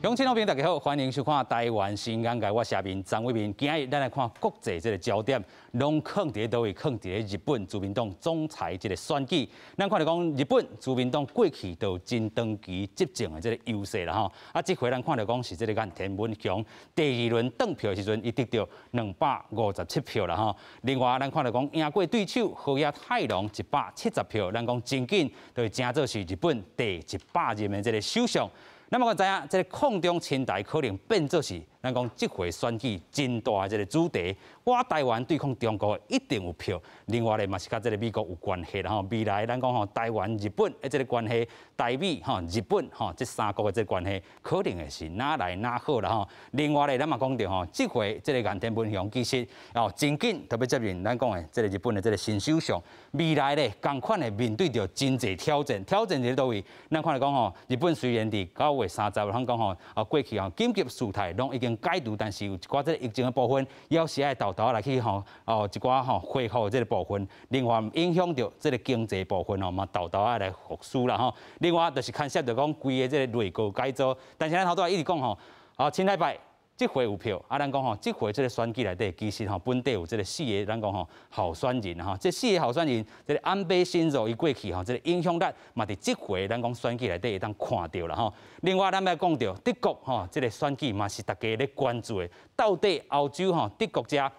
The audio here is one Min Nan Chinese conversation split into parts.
鄉親老朋友大家好，歡迎收看《台灣新眼界》，我是阿明張偉民。今日咱來看國際這个焦點，攏囥佇咧佗位？囥佇咧日本自民黨總裁這个選舉。咱看著講，日本自民黨過去都有真長期執政的這个優勢啦吼。啊，這回咱看著講是這个岸田文雄第二輪轉票的時陣，伊得著257票啦吼。另外，咱看著講贏過對手河野太郎170票，咱講真緊就會成做是日本第100任的這个首相。咱嘛知影，這个抗中親台可能變做是咱講這回選舉真大的這个主題。我台灣對抗中國一定有票，另外咧嘛是佮這个美國有關係啦吼。未來咱講吼，台灣、日本的這个關係，台美吼、日本吼這三國的這个關係，可能會是哪來哪好啦吼。另外咧，咱嘛講著吼，這回這个岸田文雄其實哦真緊就欲接任咱講的這个日本的這个新首相，未來咧仝款會面對著真濟挑戰，挑戰佇佗位？咱看來講吼，日本雖然佇9月30，咱講吼啊過去吼緊急事態攏已經解除，但是有一寡這个疫情的部分，猶是愛沓沓來去吼哦一寡吼恢復這个部分，另外影響著這个經濟部分吼嘛沓沓愛來復甦啦吼。另外就是牽涉著講規个這个內閣改組，但是咱頭拄仔一直講吼，啊親禮拜。這回有票，啊，咱講吼，這回這个選舉內底，其實吼本地有這个四个，咱講吼候選人吼，這四个候選人，這个安倍晋三伊過去吼，這个影響力嘛，佇這回咱講選舉內底會當看著啦吼。另外，咱欲講著德國吼，這个選舉嘛是大家咧關注的，到底歐洲吼德國遮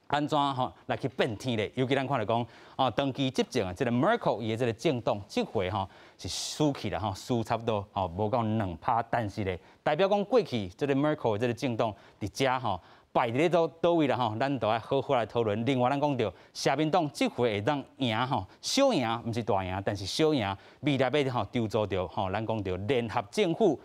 按怎吼來去變天咧？尤其咱看著講，哦，長期執政的這个 Merkel 伊的這个政黨，這回吼是輸去啦吼，輸差不多吼無夠2%，但是咧，代表講過去這个 Merkel 的這个政黨佇遮吼敗佇咧佗佗位啦吼，咱都愛好好來討論。另外，咱講著社民黨這回會當贏吼，小贏毋是大贏，但是小贏，未來欲吼籌組著吼，咱講著聯合政府。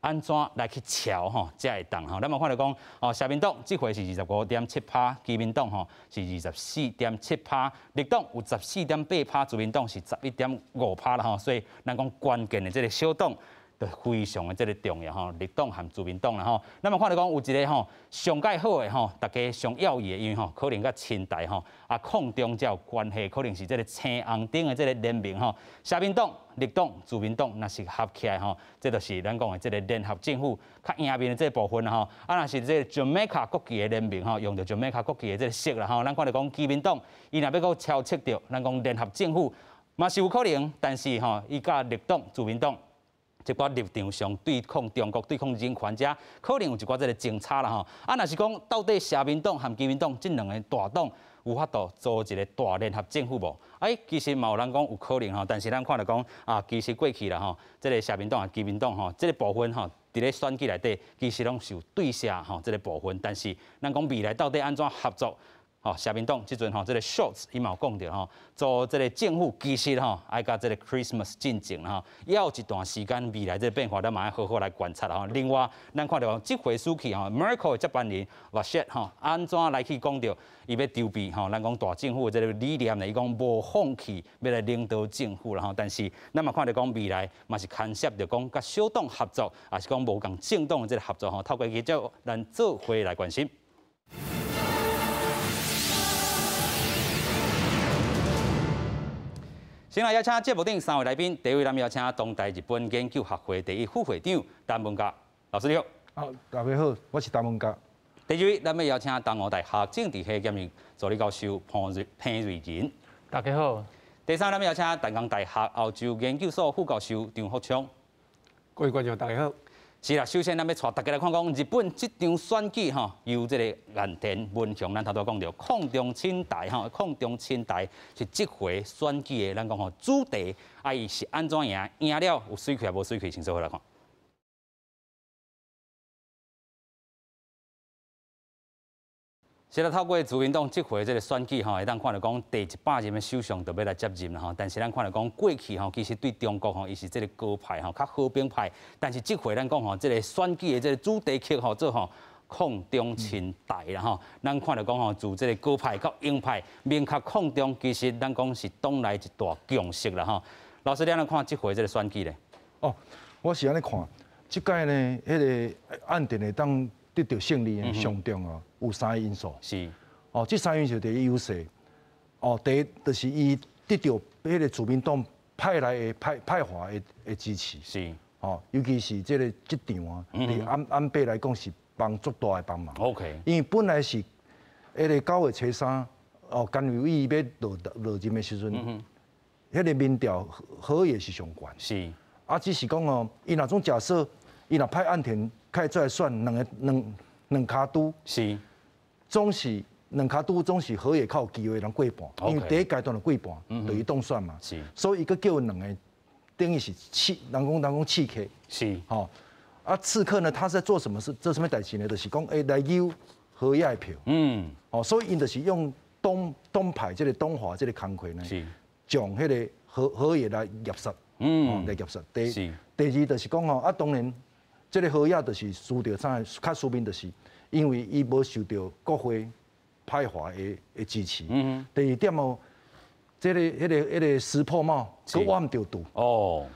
按怎來去喬吼，才會當吼？咱嘛看著講，哦，社民黨這回是25.7%，基民黨吼是24.7%，綠黨有14.8%，自民黨是11.5%啦吼。所以咱講關鍵的這个小黨就非常的這个重要吼，綠黨和自民黨啦吼。咱嘛看著講有一个吼上蓋好的吼，大家上要意的，因為吼可能佮親台吼啊抗中才有關係，可能是這个青紅燈的這个聯盟吼，社民黨、綠黨、自民黨若是合起來吼，這就是咱講的這个聯合政府較贏面的這个部分啦吼。啊，若是這个 Jamaica 國旗的聯盟吼，用著 Jamaica 國旗的這个色啦吼，咱看著講基民黨，伊若欲閣超斥著，咱講聯合政府嘛是有可能，但是吼，伊佮綠黨、自民黨這寡立場上對抗中國、對抗人權遮，可能有一寡這个爭差啦吼。啊，若是講到底社民黨和基民黨這兩个大黨有法度組一个大聯合政府無？哎，其實嘛有人講有可能吼，但是咱看著講啊，其實過去啦吼，這个社民黨和基民黨吼，這个部分吼，佇咧選舉內底其實攏是有對射吼這个部分，但是咱講未來到底按怎合作？吼，社民黨這陣吼，這个 Scholz 伊嘛有講著吼，組這个政府其實吼愛佮這个 Christmas 進前吼，猶有一段時間未來這个變化，咱嘛愛好好來觀察吼。另外，咱看著講這回輸去吼，Merkel 的接班人 Laschet 吼，按怎來去講著伊欲籌備吼，咱講大政府的這个理念呢？伊講無放棄欲來領導政府啦吼。但是咱嘛看著講未來嘛是牽涉著講佮小黨合作，抑是講無仝政黨的這个合作吼。透過記者咱做伙來關心。先來邀請節目頂三位來賓，第一位咱們邀請東大日本研究學會第一副會長陳文甲老師你好。好，大家好，我是陳文甲。第二位，咱們邀請東吳大學政治系兼任助理教授彭瑞彭瑞仁。大家好。第三，咱們邀請淡江大學歐洲研究所副教授張福昌。各位觀眾大家好。是啦，首先咱欲帶大家來看講日本這場選舉吼，由這个岸田文雄，咱頭拄講著抗中親台吼，抗中親台是這回選舉的咱講吼主題，啊伊是按怎贏？贏了有媠氣抑無媠氣？請做伙來看。是啦，透過自民黨這回這个選舉吼，會當看著講第一百任的首相就欲來接任啦吼。但是咱看著講過去吼，其實對中國吼，伊是這个鴿派吼，較和平派。但是這回咱講吼，這个選舉的這个主題曲吼，做吼抗中親台啦吼。咱看著講吼，自這个鴿派到鷹派，明確抗中，其實咱講是黨內一大共識啦吼。老師，你按怎看這回這个選舉咧？哦，我是按呢看，這擺呢，彼个岸田會當得著勝利，上重要有三个因素。哦，這三个因素第一優勢，哦，第一就是伊得著彼个自民黨派來的派派閥的支持。吼，尤其是這个這場啊，對安倍來講是幫足大的幫忙。 因為本來是彼个9月初3，哦，菅義偉欲落落任的時陣，彼个民調河野是上懸。啊，只是講哦，伊若總假設，伊若派岸田開出來選兩个兩兩跤拄，總是兩跤拄總是河野較有機會通過半，因為第一階段就過半，就伊當選嘛。所以伊閣叫兩个，等於是刺，人講刺客。吼，啊，刺客呢，他是在做什麼事？做什麼代誌呢？就是講，來誘河野的票。哦，所以𪜶就是用黨派這个黨華這个工課呢，將彼个河野來夾殺。來夾殺。第二就是講吼，啊，當然，這个河野就是輸著啥？較輸面就是，因為伊無受著國會派閥的支持。第二點哦，這个、彼个、彼个石破茂，閣倚毋著柱。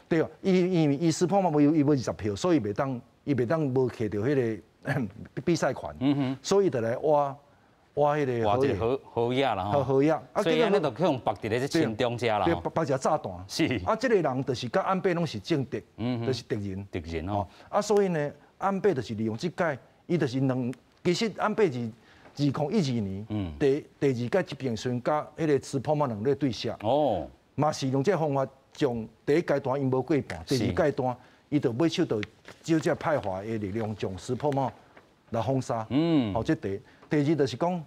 對啊，伊因為伊石破茂無伊無20票，所以伊袂當無摕著彼个比賽權。所以就來倚倚彼个倚這个河野啦吼。河野。啊，所以按呢就去予縛佇咧這親中遮啦。對，縛一个炸彈。啊，這个人就是佮安倍攏是政敵，就是敵人。敵人哦。啊，所以呢，安倍就是利用這屆，伊就是兩，其實安倍是2012年，第二屆執政時陣，佮彼个石破茂兩个對射。嘛是用這个方法，將第一階段𪜶無過半，第二階段伊就尾手就借這派閥的力量，將石破茂來封殺。好，這第第二就是講，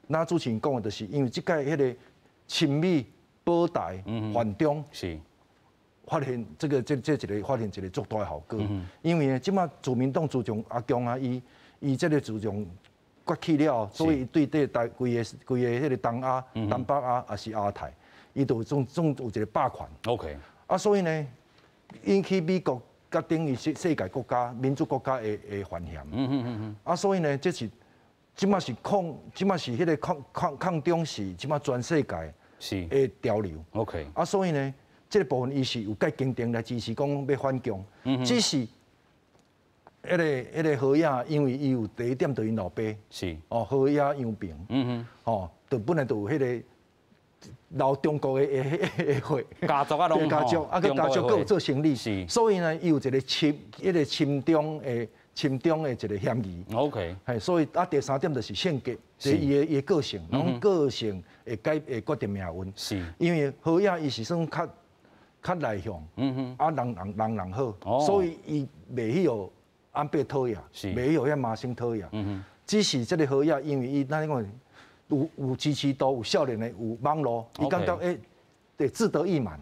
那主持人講的，就是因為這屆彼个親美保台反中，發現這个這這一个發現一個足大的效果。因為呢，這馬自民黨自從阿強啊，伊這个自從崛起了，所以對這台規个規个彼个東亞、東北亞抑是亞太，伊就總總有一個霸權。 啊，所以呢，引起美國佮等於世界國家、民主國家的反嫌。啊，所以呢，這是這馬是抗，這馬是彼个抗中是這馬全世界的潮流。 啊，所以呢，這個部分伊是有蓋堅定來支持講欲反共，只是彼个河野，因為伊有第一點就𪜶老爸，哦，河野洋平，哦，就本來就有彼个老中國的血，家族啊，攏家族，啊，佮家族閣有做生意，所以呢，伊有一個親，彼个親中的一個嫌疑。 嘿，所以啊，第三點就是性格，就是伊的個性，攏個性會改會決定命運。因為河野伊是算較內向，啊，人人好，所以伊袂去予安倍討厭，袂去予遐麻生討厭。只是這个河野，因為伊咱講有支持度，有少年的，有網路，伊感覺對志得意滿。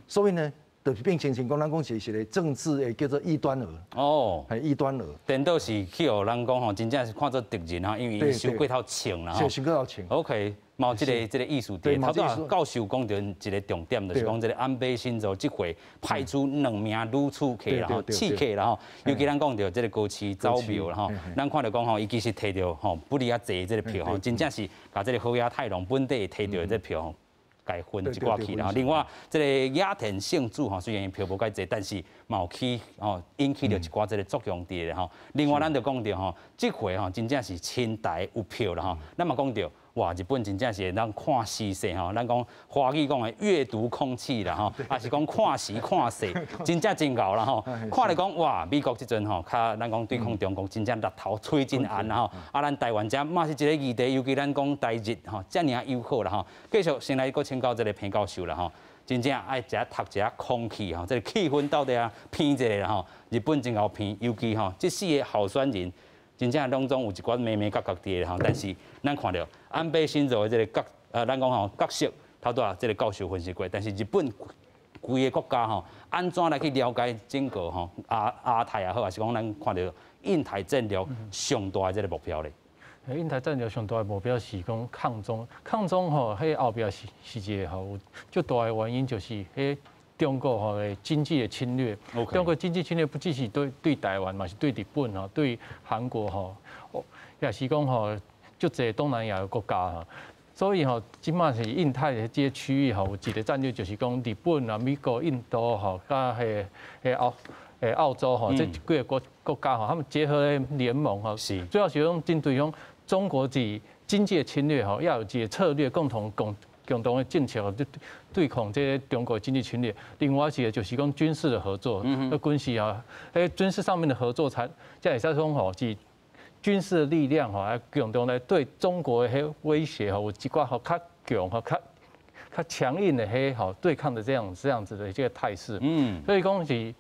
所以呢，就是變成是講，咱講是一個政治的叫做異端兒。係異端兒。顛倒是去予人講吼，真正是看做敵人吼，因為伊傷過頭衝啦吼。傷過頭衝。 OK，嘛有這个意思。頭拄教授講著一个重點，就是講這个安倍晋三這回派出兩名女刺客啦吼，刺客啦吼，尤其咱講著這个高市早苗啦吼，咱看著講吼，伊其實提著吼不離較濟這个票吼，真正是共這个河野太郎本底提著這个票吼，共分一寡去啦。另外，這个野田聖子吼，雖然伊票無蓋濟，但是嘛有起吼引起著一寡這个作用佇咧吼。另外，咱就講著吼，這回吼真正是親台有票啦吼。咱嘛講著，哇，日本真正是會當看時勢吼，咱講華語講的閱讀空氣啦吼，抑是講看時看勢，真正真𠢕啦吼。看咧講哇，美國這陣吼，較咱講對抗中國真正力頭吹真絚啦吼。啊，咱台灣遮嘛是一個議題，尤其咱講台日吼，遮爾友好啦吼。繼續先來閣請教這个彭教授啦吼，真正愛食讀一下空氣吼，這个氣氛到底啊偏一下啦吼。日本真𠢕偏，尤其吼這四个候選人。真正攏總有一寡眉眉角角佇咧吼，但是咱看著安倍晉三的這个角，咱講吼角色，頭拄仔這个教授分析過，但是日本規个國家吼，按怎來去了解整個吼亞太也好，抑是講咱看著印太戰略上大的這个目標咧？印太戰略上大的目標是講抗中，抗中吼，彼後壁是一個吼有足大的原因，就是彼中國吼的經濟的侵略。中國經濟侵略不只是對台灣，嘛是對日本吼，對韓國吼，也是講吼，足濟東南亞的國家吼。所以吼，這馬是印太的這个區域吼，有一個戰略就是講日本啊、美國、印度吼，佮彼澳洲吼，這幾个國家吼，他們結合聯盟吼，主要是講針對講中國佇經濟的侵略吼，要有一個策略共同共共同的政策對對抗這个中國經濟侵略。另外一個就是講軍事的合作，那軍事啊，喺軍事上面的合作才才會使講吼是軍事的力量吼，來共同來對中國的彼威脅吼，有一寡吼較強吼較較強硬的彼吼對抗的這樣子的這個態勢。所以講是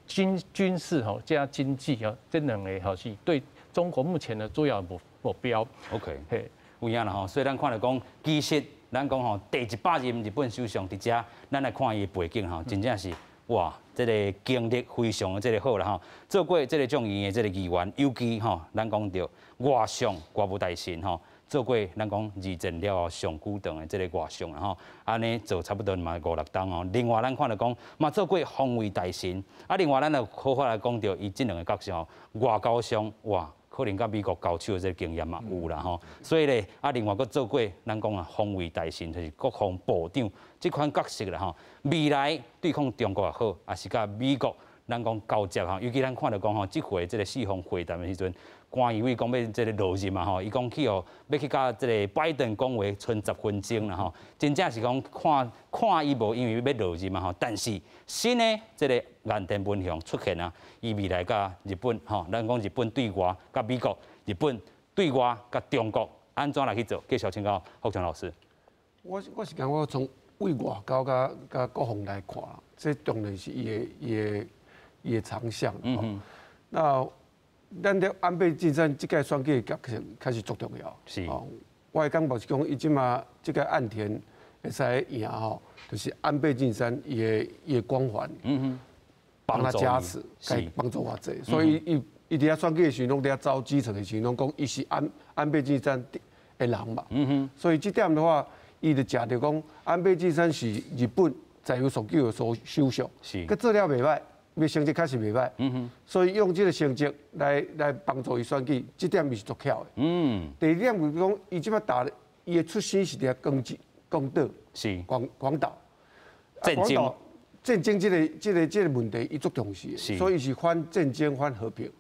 軍事吼加經濟吼，這兩个吼是對中國目前的主要目標。 OK，嘿，有影啦吼，所以咱看著講，其實咱講吼，第100任日本首相佇遮，咱來看伊的背景吼，真正是哇，這个經歷非常的這个好啦吼，做過這个眾議院的這个議員，尤其吼，咱講著外相、外務大臣吼，做過咱講二戰了後上久長的這个外相啦吼，按呢做差不多嘛五六冬吼。另外咱看著講，嘛做過防衛大臣，啊，另外咱就好好來講著伊這兩个角色吼，外交上哇，可能佮美國交手的這个經驗嘛有啦吼，所以咧啊，另外閣做過咱講啊，防衛大臣就是國防部長這款角色啦吼。未來對抗中國也好，抑是佮美國咱講交接吼，尤其咱看著講吼，這回這个四方會談的時陣，菅義偉講欲這个落任嘛吼，伊講去予欲去佮這个拜登講話，賰10分鐘啦吼，真正是講看看伊無因為欲落任嘛吼，但是新的這个岸田文雄出現啊，伊未來佮日本吼，咱講日本對外佮美國，日本對外佮中國，按怎來去做？繼續請教福強老師。我是感覺從對外交佮國防來看，這當然是伊的長項。那咱佇安倍晉三這屆選舉的角色確實足重要。我的感覺是講，伊這馬這個岸田會使贏吼，就是安倍晉三伊的光環，幫他加持，幫助偌濟。所以伊伊佇遐選舉的時陣，攏佇遐走基層的時陣，攏講伊是安倍晉三的人嘛。所以這點的話，伊就食著講安倍晉三是日本在有所救的首相，閣做了袂䆀，伊成績確實袂䆀。所以用這个成績來幫助伊選舉，這點伊是足巧的。第二點就是講，伊這擺打，伊的出身是佇遐廣島，廣島。戰爭。戰爭這個問題，伊足重視的，所以伊是反戰爭、反和平。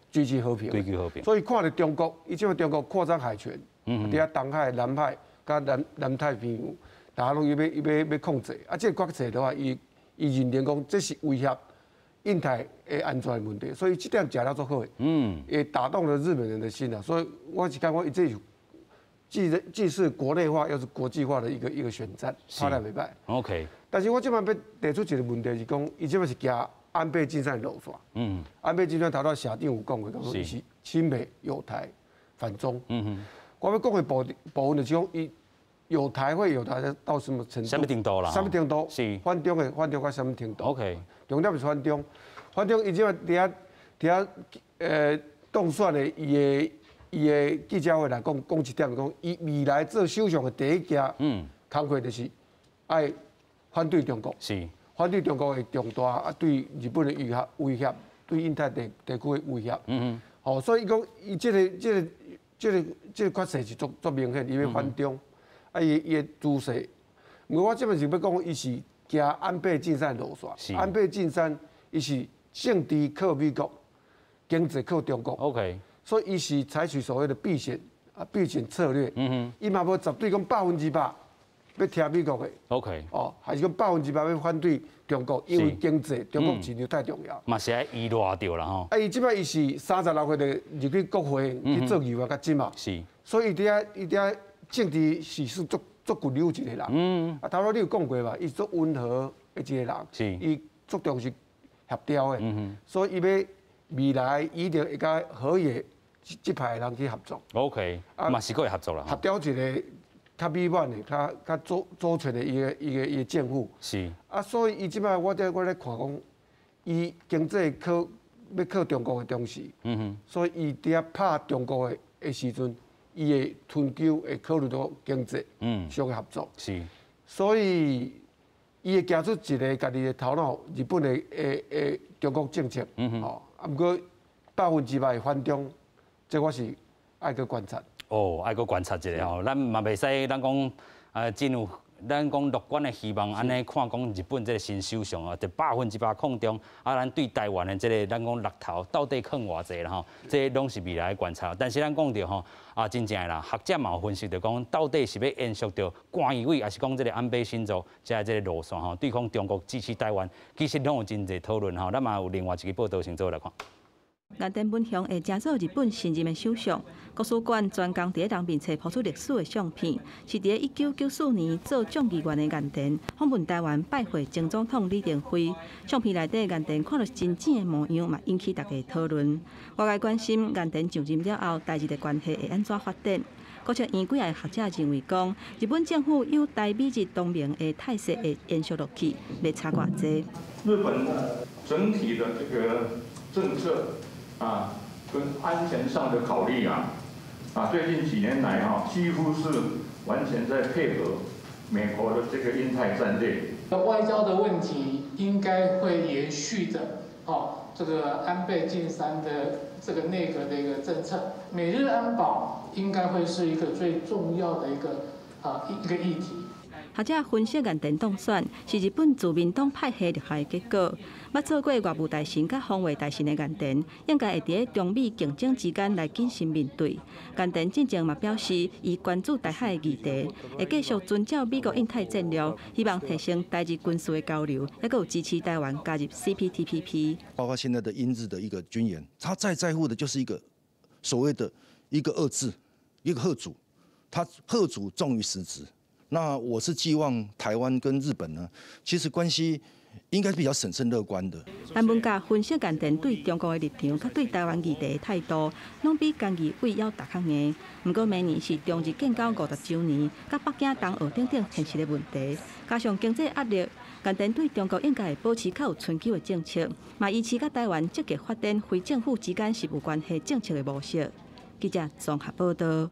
追求和平。追求和平。所以看著中國，伊這擺中國擴張海權，佇遐東海、南海、佮南太平洋，大家攏伊欲伊欲欲控制。啊，這个決策的話，伊認定講這是威脅印太的安全問題，所以這點食了足好的。也打動了日本人的心啊。所以我是感覺伊這是既是國內化又是國際化的一個選戰，拍得袂䆀。 但是我這擺欲提出一個問題是講，伊這擺是行安倍晉三的路線。安倍晉三頭拄社長有講過，講伊是親美友台反中。我欲講的部分就是講，伊友台會友台到什麼程度？啥物程度啦？啥物程度？反中的反中到啥物程度？ 重點是反中，反中伊這擺佇遐當選的伊的記者會來講講一點，講伊未來做首相的第一件工課就是愛反對中國，反對中國的重大啊，對日本的威脅，對印太地區的威脅。吼，所以伊講伊這個決策是足明顯，伊欲反中，啊，伊的姿勢。毋過我這擺是欲講，伊是行安倍晉三的路線。安倍晉三伊是政治靠美國，經濟靠中國。 所以伊是採取所謂的避險策略。伊嘛無絕對講100%欲聽美國的。 哦，還是講100%欲反對中國，因為經濟中國市場太重要。嘛是愛依賴著啦吼。啊，伊這擺伊是36歲就入去國會去做議員，到這嘛。所以伊佇遐伊佇遐政治是算足骨溜一個人。啊，頭拄你有講過嘛，伊足溫和的一個人。伊足重視協調的。所以伊欲未來一定會佮河野這派的人去合作。 OK，嘛是閣會合作啦。協調一個較美滿的、較較周全的一個政府。啊，所以伊這擺我咧看講，伊經濟靠欲靠中國的同時，所以伊佇遐拍中國的時陣，伊會尋求會考慮到經濟上的合作。所以伊會行出一个家己的頭腦，日本的中國政策。吼，啊，毋過100%會反中，這我是愛閣觀察。哦，愛閣觀察一下吼，咱嘛袂使咱講啊，進入咱講樂觀的希望，按呢看講日本這个新首相啊，就100%抗中，啊，咱對台灣的這个咱講力頭到底囥偌濟啦吼，這攏是未來的觀察。但是咱講著吼，啊，真正的啦，學者嘛有分析著講，到底是欲延續著菅義偉，抑是講這个安倍晉三這這个路線吼，對抗中國支持台灣，其實攏有真濟討論吼。咱嘛有另外一个報道先做來看。岸田文雄會成做日本新任的首相，國史館專工佇咧人面冊鋪出歷史的相片，是佇咧1994年做眾議員的岸田訪問台灣拜會前總統李登輝。相片內底岸田看著真正的模樣，嘛引起大家討論。外界關心岸田上任了後，台日的關係會按怎發展？國策院幾个學者認為講，日本政府有台美日同盟的態勢會延續落去，袂差偌濟。日本整體的這個政策啊，跟安全上的考慮啊，最近幾年來哈，幾乎是完全在配合美國的這個印太戰略。外交的問題應該會延續的，哦，這個安倍晉三的這個內閣的一個政策，美日安保應該會是一個最重要的一個議題。學者分析，岸田當選是日本自民黨派系立下的結果。捌做過外務大臣佮防衛大臣的岸田，應該會佇咧中美競爭之間來謹慎面對。岸田進前嘛表示，伊關注台海的議題，會繼續遵照美國印太戰略，希望提升台日軍事的交流，抑閣有支持台灣加入 CPTPP。包括現在的英日的一個軍演，他最在乎的就是一個所謂的一個遏制，一個嚇阻，他嚇阻重於實質。那我是寄望台灣跟日本呢，其實關係應該是比較審慎樂觀的。韓文甲分析，岸田對中國的立場，佮對台灣議題的態度，攏比菅義偉猶逐較硬。毋過明年是中日建交50週年，佮北京冬奧等等現實的問題，加上經濟壓力，岸田對中國應該會保持較有尋求的政策，嘛維持佮台灣積極發展非政府之間是有關係政策的模式。記者綜合報道。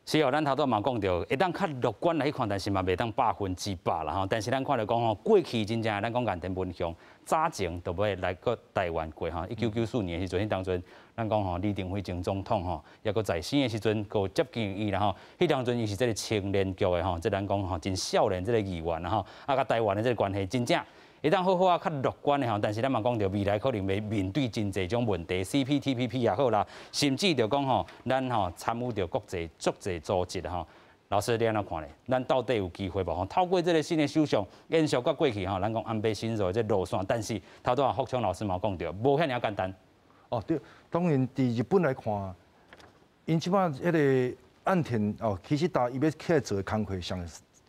是哦，咱頭拄嘛講著，會當較樂觀來去看，但是嘛袂當百分之百啦吼。但是咱看著講吼，過去真正咱講岸田文雄早前就欲來過台灣過吼，1994年的時陣，彼當陣咱講吼李登輝前總統吼，抑閣在生的時陣，閣有接見伊啦吼。彼當陣伊是這个青年局的吼，這咱講吼真少年這个議員啦吼，啊，佮台灣的這个關係真正會當好好啊，較樂觀的吼，但是咱嘛講著未來可能會面對真濟種問題，CPTPP 也好啦，甚至著講吼，咱吼參與著國際足濟組織吼。老師你按怎看咧？咱到底有機會無？吼，透過這个新的首相延續佮過去吼，咱講安倍晉三的這路線，但是頭拄仔福昌老師嘛講著，無遐爾簡單。哦，對，當然佇日本來看，𪜶這擺彼个岸田哦，其實逐伊欲起來做的工課，上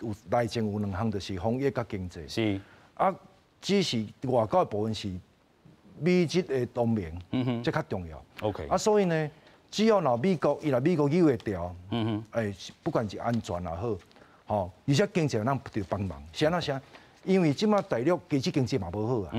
有內政有兩項，就是防疫佮經濟。啊，只是外交的部分是美日的同盟，這較重要。 啊，所以呢，只要若美國伊若美國扭會牢，不管是安全也好，吼，而且經濟咱著幫忙。是按怎啥？因為這擺大陸其實經濟嘛無好啊。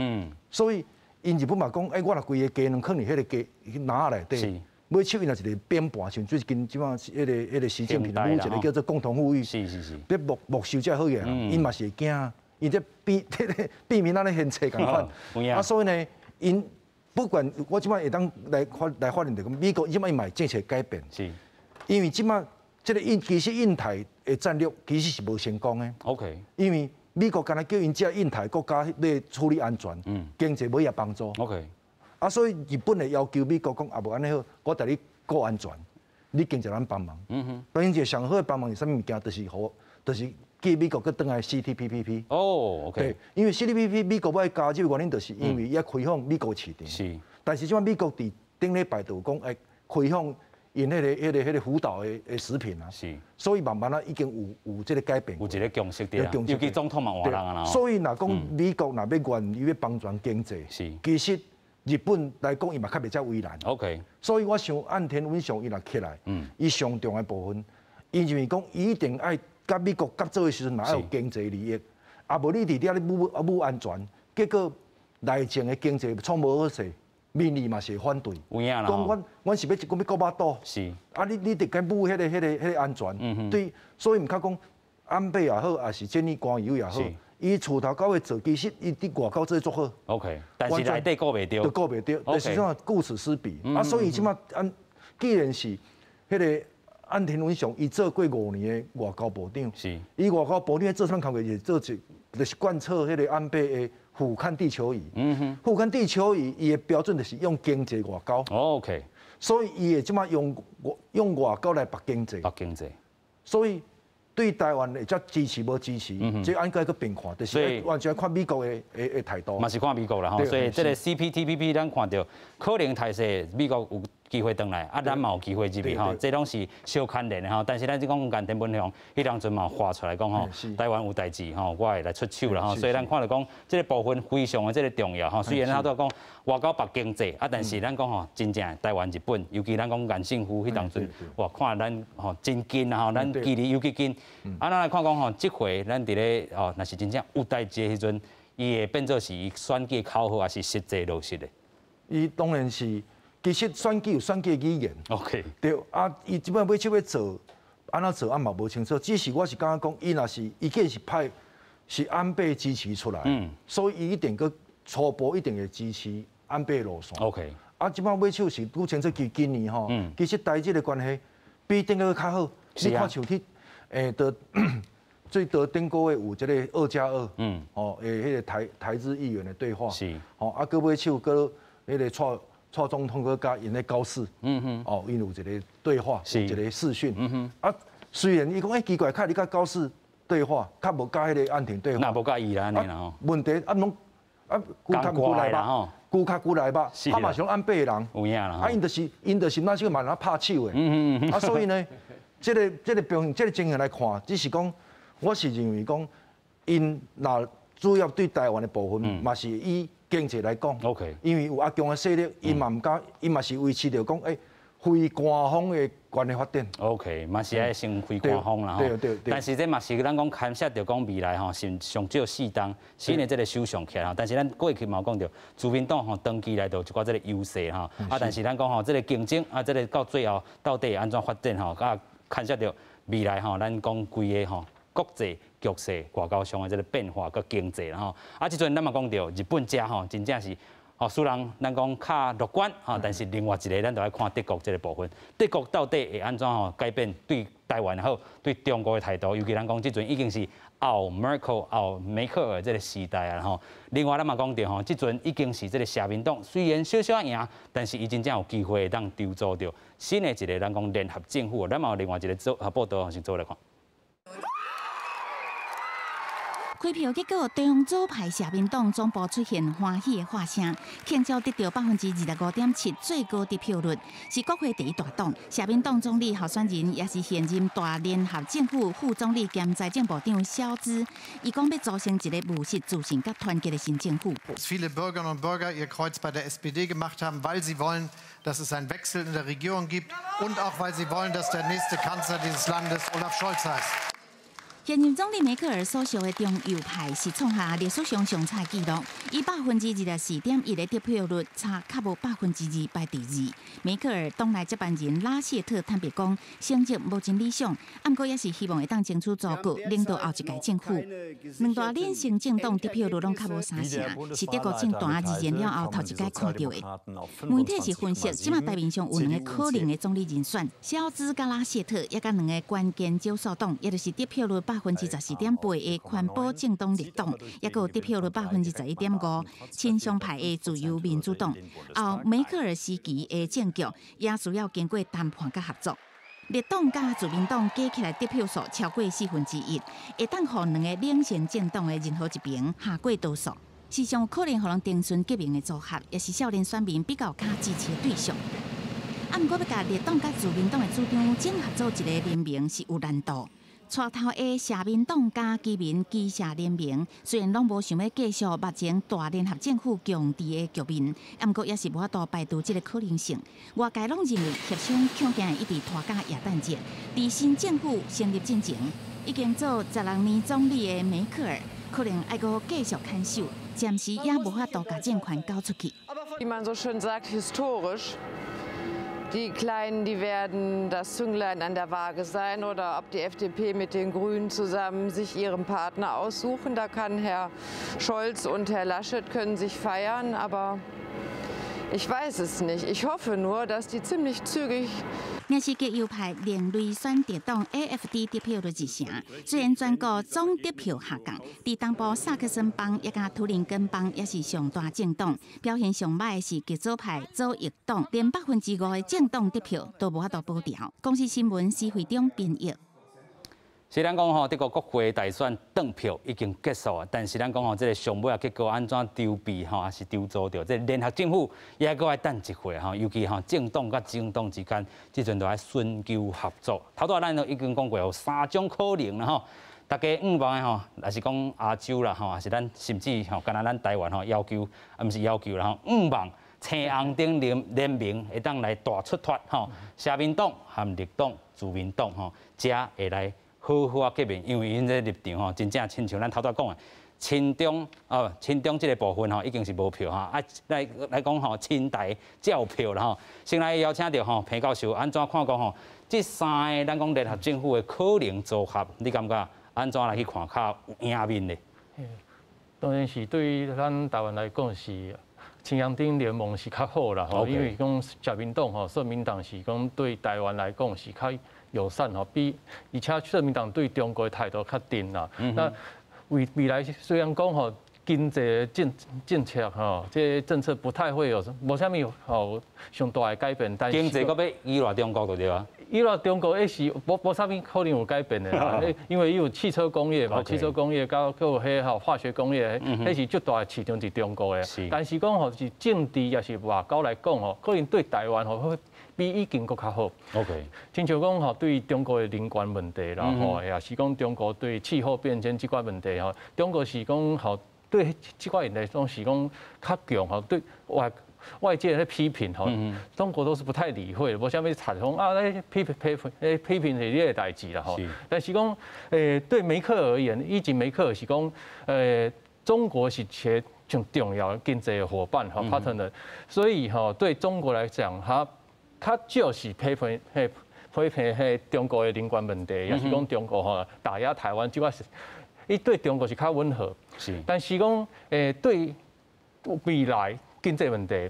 所以𪜶日本嘛講，欸，我若規个雞卵囥佇彼个雞籃仔內底，尾手伊若一个扁盤，像最近這擺彼个習近平舞一个叫做共同富裕，欲沒沒收這好嘢，𪜶嘛是會驚。伊這避這个避免咱咧現冊仝款，啊，所以呢，𪜶不管我這擺會當來發現著講，美國這擺伊嘛政策改變，因為這擺這个印其實印太的戰略其實是無成功的。 因為美國干焦叫𪜶這印太國家咧處理安全，經濟無遐幫助。 啊，所以日本會要求美國講，啊無按呢好，我帶你顧安全，你經濟咱幫忙。當然，一个上好的幫忙是啥物物件？就是予，就是。叫美國閣轉來 CPTPP。對，因為 CPTPP 美國欲加入原因，就是因為伊愛開放美國市場。但是這擺美國佇頂禮拜就有講，會開放𪜶彼个福島的食品啊。所以慢慢啊，已經有這个改變。有一个共識佇啦。尤其總統嘛換人啊。所以若講美國若欲願意欲幫助經濟，其實日本來講，伊嘛較袂遮為難。 所以我想岸田文雄伊若起來，伊上重要的部分，伊認為講伊一定愛。佮美國合作的時陣，嘛愛有經濟利益，啊無你佇遐咧舞舞安全，結果內政的經濟創無好勢，民意嘛是會反對。有影啦。講阮阮是欲一講欲顧腹肚。啊你你佇共舞彼个安全，對，所以毋較講安倍也好，抑是這呢菅義偉也好，伊厝頭到尾做，其實伊佇外交做足好。 OK，但是內底顧袂著。就顧袂著，就是怎顧此失彼。啊，所以這擺按既然是彼个。岸田文雄伊做過5年的外交部長，伊外交部長做啥物工課？是做一，就是貫徹彼個安倍的俯瞰地球儀。俯瞰地球儀，伊的標準就是用經濟外交。 所以伊會這馬用外交來搏經濟。搏經濟。所以對台灣會才支持無支持，這按閣閣變看，就是完全看美國的態度。嘛是看美國啦吼，所以這個 CPTPP 咱看著可能態勢美國有機會轉來，啊，咱嘛有機會入去吼，這攏是相牽連的吼。但是咱這講岸田文雄，彼當陣嘛話出來講吼，台灣有代誌吼，我會來出手啦吼。所以咱看著講這個部分非常的這個重要吼。雖然咱都講外交搏經濟，啊，但是咱講吼，真正台灣日本，尤其咱講岸信夫彼當陣，哇，看咱吼真近啊吼，咱距離尤其近。啊，咱來看講吼，這回咱佇咧哦，若是真正有代誌的時陣，伊會變做是伊選舉口號，還是實際落實的？伊當然是。其實選舉有選舉語言對啊，伊這擺尾手欲做，按怎做啊嘛無清楚。只是我是感覺講，伊若是伊既然是派是安倍支持出來，所以伊一定閣初步一定會支持安倍路線。 啊，這擺尾手是愈清楚，其今年吼，其實台日的關係比頂個較好。你看像去，到最多頂個月有這個2+2，哦，彼個台日議員的對話，吼，啊，閣尾手閣彼個蔡蔡總統閣佮𪜶咧高市，哦，𪜶有一個對話，有一個視訊，啊，雖然伊講欸奇怪，較你佮高市對話，較無佮彼個岸田對話，那無佮伊啦，按呢啦吼。問題啊，攏啊，牛較牛來吧，牛較牛來吧，啊嘛是攏安倍的人，有影啦，啊，𪜶就是那時嘛來拍手的，啊，所以呢，這個表現，這個情形來看，只是講，我是認為講，𪜶若主要對台灣的部分，嘛是以經濟來講，因為有阿強的勢力，伊嘛毋敢，伊嘛是維持著講，非官方的關係發展。 OK，嘛是愛先非官方啦吼。但是這嘛是咱講牽涉著講未來吼，上上少四冬新的這個首相起來吼。但是咱過去嘛有講著，自民黨吼長期來都有一寡這個優勢吼。啊，但是咱講吼，這個競爭啊，這個到最後到底按怎發展吼，啊牽涉著未來吼，咱講規個吼國際局勢外交上的這個變化佮經濟啦吼。啊，這陣咱嘛講著日本遮吼，真正是。哦，雖然咱講較樂觀，吼，但是另外一個咱就愛看德國這個部分，德國到底會按怎吼改變對台灣也好，對中國的態度？尤其咱講這陣已經是後 Merkel 後梅克爾這個時代啊吼。另外咱嘛講著吼，這陣已經是這個社民黨雖然小小贏，但是伊真正有機會會當籌組著新的一個咱講聯合政府。咱嘛有另外一個做報道，先做來看。開票結果，中左派社民黨總部出現歡喜的喝聲，慶祝得著25.7%最高得票率，是國會第一大黨。社民黨總理候選人也是現任大聯合政府副總理兼財政部長蕭茲，伊講欲組成一個務實、自信佮團結的新政府。 Viele Bürgerinnen und Bürger ihr Kreuz bei der SPD gemacht haben, weil sie wollen, dass es einen Wechsel in der Regierung gibt und auch weil sie wollen, dass der nächste Kanzler dieses Landes Olaf Scholz heißt. 現任總理梅克爾所屬的中右派是創下歷史上上差紀錄，以24.1%的得票率，差較無2%排第二。梅克爾黨內接班人拉謝特坦白講，成績無真理想，毋過也是希望會當爭取組閣，領導後一屆政府。兩大領先政黨得票率攏較無三成，是德國政壇二戰了後頭一擺看著的。媒體是分析，這馬台面上有兩个可能的總理人選，蕭茲佮拉謝特，抑佮兩个關鍵少數黨，也就是得票率14.8%的環保政黨綠黨，抑閣有得票率11.5%親商派的自由民主黨。後梅克爾時期的政局也需要經過談判佮合作。綠黨佮自民黨加起來得票數超過1/4，會當予兩个領先政黨的任何一邊下過多數，是上有可能予人定順革命的組合，也是少年選民比較較支持的對象。啊，毋過欲共綠黨佮自民黨的主張整合做一个聯盟是有難度。帶頭的社民黨佮基民基社聯盟，雖然攏無想欲繼續目前大聯合政府共治的局面，毋過也是無法度排除這个可能性。外界攏認為協商恐驚會一直拖到耶誕節。佇新政府成立進前，已經做16年總理的梅克爾，可能愛閣繼續牽手，暫時也無法度共政權交出去。 Wie man so schön sagt, historisch. Die Kleinen, die werden das Zünglein an der Waage sein oder ob die FDP mit den Grünen zusammen sich ihren Partner aussuchen. Da kann Herr Scholz und Herr Laschet können sich feiern, aber Ich weiß es nicht. Ich hoffe nur, dass die ziemlich zügig 若是極右派另類選擇黨 AfD 得票率一成，雖然全國總得票下降，佇東部薩克森邦以及圖林根邦也是上大政黨，表現上䆀的是極左派左翼黨，連5%的政黨得票都無法度保牢。公視新聞施惠中編譯。雖然講吼，德國國會大選轉票已經結束啊，但是咱講吼，這个上尾仔結果按怎籌備吼，抑是籌組著，這个聯合政府也閣愛等一會吼，尤其吼政黨佮政黨之間，這陣都愛尋求合作。頭拄仔咱都已經講過有三種可能啦吼，大家向望的吼，若是講亞洲啦吼，抑是咱甚至吼，敢若咱台灣吼要求，啊毋是要求啦吼，向望青紅燈聯盟會當來大出脫吼，社民黨和綠黨、自民黨吼，才會來好好仔見面，因為𪜶這立場吼，真正親像咱頭拄仔講的，親中哦，親中這个部分吼，已經是無票吼，啊來講吼，親台才有票啦吼。先來邀請著吼彭教授，按怎看講吼？這三个咱講聯合政府的可能組合，你感覺按怎來去看較有贏面咧？當然是對於咱台灣來講是青紅燈聯盟是較好啦吼，因為講社民黨吼，社民黨是講對台灣來講是較友善吼，比而且社民黨對中國的態度較定啦。那未來雖然講吼經濟政策吼，這政策不太會有無啥物吼上大的改變，但是經濟閣欲依賴中國就對啊。依賴中國，彼是無啥物可能有改變的啦，因為伊有汽車工業嘛，汽車工業佮閣有彼吼化學工業，彼是足大的市場佇中國的。但是講吼是政治抑是外交來講吼，可能對台灣吼會比以前閣較好。 親像講吼對中國的人權問題啦吼，抑是講中國對氣候變遷這寡問題吼，中國是講吼對這寡問題攏是講較強吼，對外界咧批評吼，中國都是不太理會，無啥物採講啊，咧批評批評，批評是你的代誌啦吼。但是講，對梅克爾而言，以前梅克爾是講，中國是一个上重要的經濟的夥伴吼，partner，所以吼對中國來講，他較少是批評彼批評彼中國的人權問題，抑是講中國吼打壓台灣，這寡是，伊對中國是較溫和。但是講，對未來經濟問題，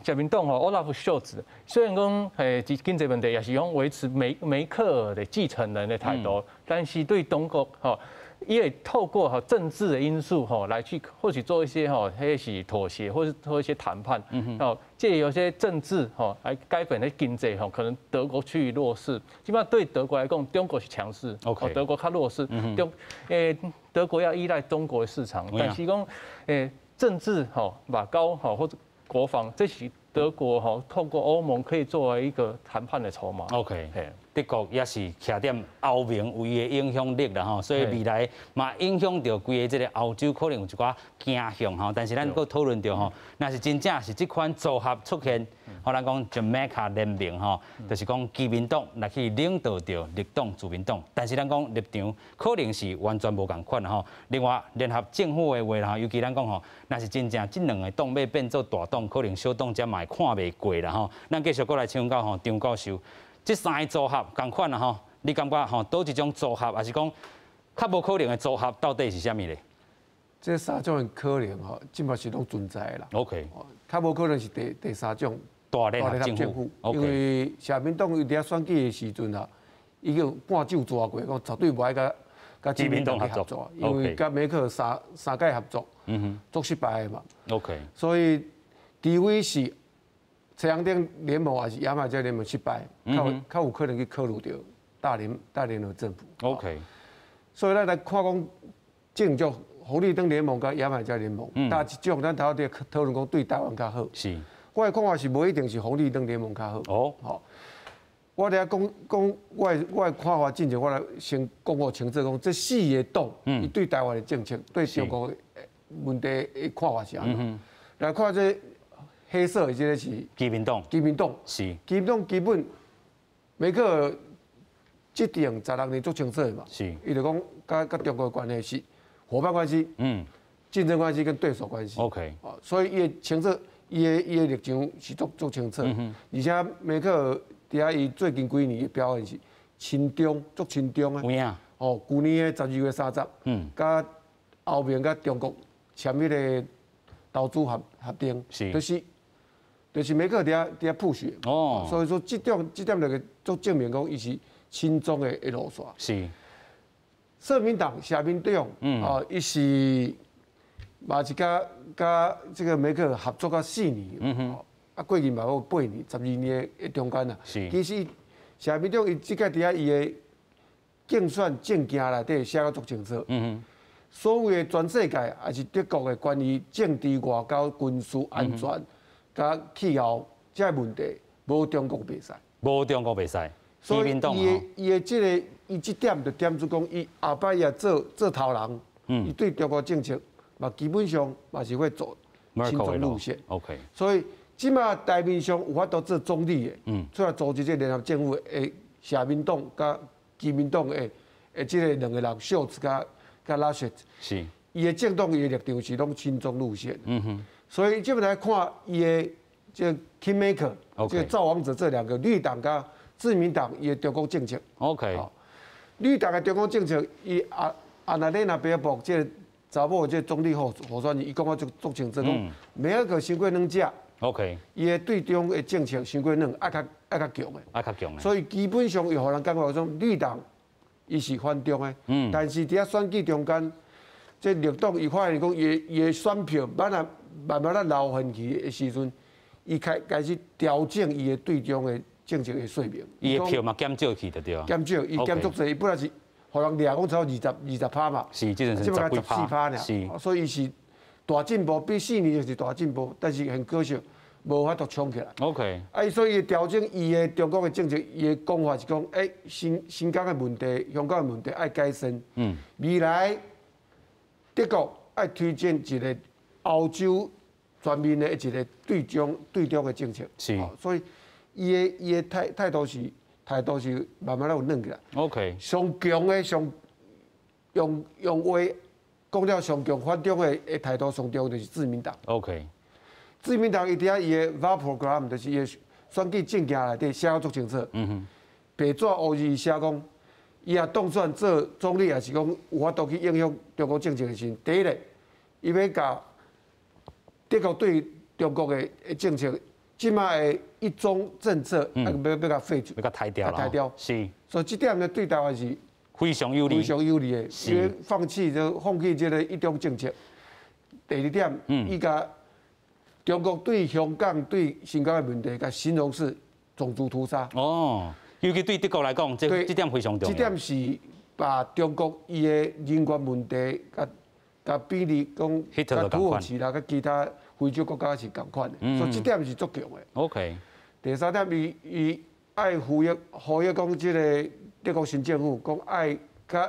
社民黨吼，歐拉夫秀茲雖然講經濟問題也是講維持梅克爾的繼承人的態度，但是對中國吼，伊會透過吼政治的因素吼來去或許做一些吼，彼是妥協，或是做一些談判，哦，藉由些政治吼來改變的經濟吼，可能德國趨於弱勢。基本上對德國來講，中國是強勢，德國較弱勢，德國要依賴中國的市場，但是講政治吼外交吼或者國防，這是德國吼透過歐盟可以作為一個談判的籌碼。 OK，德國也是徛踮歐盟有伊的影響力啦吼，所以未來嘛影響著規个這个歐洲可能有一寡傾向吼。但是咱閣討論著吼，若是真正是這款組合出現，吼咱講 Jamaika 聯盟吼，就是講基民黨來去領導著綠黨、自民黨，但是咱講立場可能是完全無仝款吼。另外，聯合政府的話吼，尤其咱講吼，若是真正這兩个黨欲變做大黨，可能小黨才嘛會看袂過啦吼。咱繼續閣來請教吼張教授，這三个組合仝款啦吼，你感覺吼佗一種組合，抑是講較無可能的組合，到底是啥物咧？這三種的可能吼，這嘛是攏存在的啦。 較無可能是第三種大聯合政府，因為社民黨伊佇遐選舉的時陣啊，已經半咒抓過，講絕對無愛佮自民黨去合作，因為佮梅克爾三屆合作，足失敗的嘛。 所以除非是青紅燈聯盟抑是牙買加聯盟失敗，較有可能去考慮著大聯合政府。 所以咱來看講，政局紅綠燈聯盟佮牙買加聯盟，佗一種咱頭拄討論講對台灣較好。我的看法是無一定是紅綠燈聯盟較好。吼，我佇遐講講我的看法，進前我來先講予清楚，講這四个黨，伊對台灣的政策，對中國的問題的看法是按怎。來看這黑色的這个是基民黨，基民黨基民黨基本梅克爾執政16年足清楚的嘛。伊就講佮中國的關係是夥伴關係，競爭關係跟對手關係。 所以伊會清楚，伊的立場是足清楚。而且梅克爾佇遐伊最近幾年的表現是親中，足親中的。有影。哦，舊年的12月30，佮歐盟佮中國簽彼个投资协定，就是梅克尔伫遐 push。哦，所以说这点就足证明讲伊是亲中的路线。社民党、社民党，哦，伊是嘛是佮这个梅克尔合作甲4年，啊，过去嘛有8年、12年的中间啦。其实社民党伊这届伫遐伊的竞选政见内底写甲足清楚。所谓的全世界，抑是德国的关于政治、外交、军事安全、佮气候这个问题，无中国袂使。无中国袂使。所以伊的这个，伊这点就点出讲，伊后摆也做头人，伊对中国政策嘛，基本上嘛是会走亲中路线。 所以这马台面上有法度做总理的，出来组织这联合政府的社民党佮基民党的这个两个人，肖兹佮拉雪，伊的政党伊的立场是拢亲中路线。所以这边来看伊的这 Kingmaker，这个造王者这两个绿党佮自民党伊的中国政策。 绿党的中国政策，伊阿纳雷纳贝尔博这个查某这个总理候选人，伊讲甲足足清楚，讲梅克尔伤过软食。 伊的对中的政策伤过软，爱较强的。爱较强的。所以基本上又予人感觉讲绿党伊是反中的，但是伫遐选举中间，这绿党伊发现讲伊的选票慢慢慢慢仔流分去的时阵，伊开始调整伊的对中的政策的说明。伊的票嘛减少去就对啊。减少，伊减足济，伊本来是予人掠讲超20%嘛，是，这阵是 14%尔，所以伊是大进步，比4年就是大进步，但是很可惜，无法度冲起来。 啊，所以伊调整伊的中国的政策，伊的讲法是讲，新疆的问题、香港的问题爱改善。未来德国爱推进一个欧洲全面的一个对中的政策。所以伊的态度是慢慢咧有软起来。 上强的上用话讲了上强反中的态度上强就是自民党。 自民党伊伫遐伊的 Wahlprogramm 就是伊的选举政见内底写甲足清楚。白纸黑字写讲，伊若当选做总理，抑是讲有法度去影响中国政策的时阵，第一个，伊欲共德国对中国的政策，这马的一中政策，欲共废除，欲共刣掉。刣掉。所以这点呢，对台湾是非常有利。非常有利的，因为放弃这个一中政策。第二点，伊共中国对香港、对新疆的问题，共形容是种族屠杀。哦，尤其对德国来讲，这点非常重要。这点是把中国伊的人权问题，佮比例讲，佮土耳其啦，佮其他非洲国家是仝款的，所以这点是足强的。 第三点，伊爱呼吁讲，这个德国新政府讲爱佮